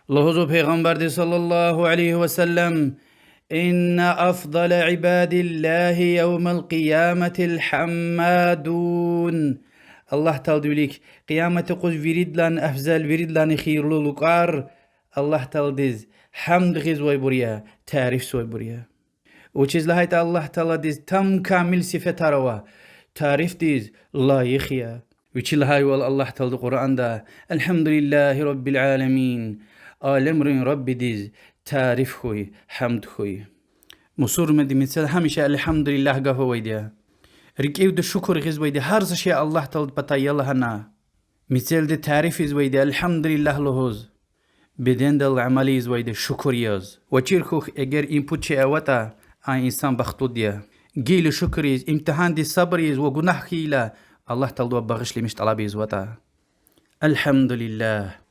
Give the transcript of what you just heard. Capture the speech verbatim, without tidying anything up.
Лугьузва Пайгъамбарди صلى الله عليه وسلم: إن أفضل عباد الله يوم القيامة الحمادون. Аллагь Тааладин вилик къиямат юкъуз виридалайни афзал, виридалайни хийирлу лукӀар Аллагь Тааладиз гьамд гъизвайбур я, тарифзавайбур я. Вучиз лагьайтӀа Аллагь Тааладиз там камил сифетар ава, тарифдиз лайих я. Вичи лагьайвал Аллагь Таалади Къуръанда: الحمد لله رب العالمين, алемрин Раббидиз тариф хьуй, гьамд хьуй. Мусурманди мецел гьамиша الحمد لله гаф авайди я. РикӀивди шукур гъизвайди, гьар са шей Аллагь Тааладин патай я лагьана. Мецелди тариф ийизвайди الحمد لله лугьуз, бедендал амал ийизвайди шукур яз. Ва чир хьухь, эгер и пуд шей аватӀа, а инсан бахтлуди я. Гила шукур ийиз, имтигьандиз сабур ийиз ва гунагь хьайила, Аллагь Тааладивай багъишламиш тӀалаб ийизватӀа. الحمد لله.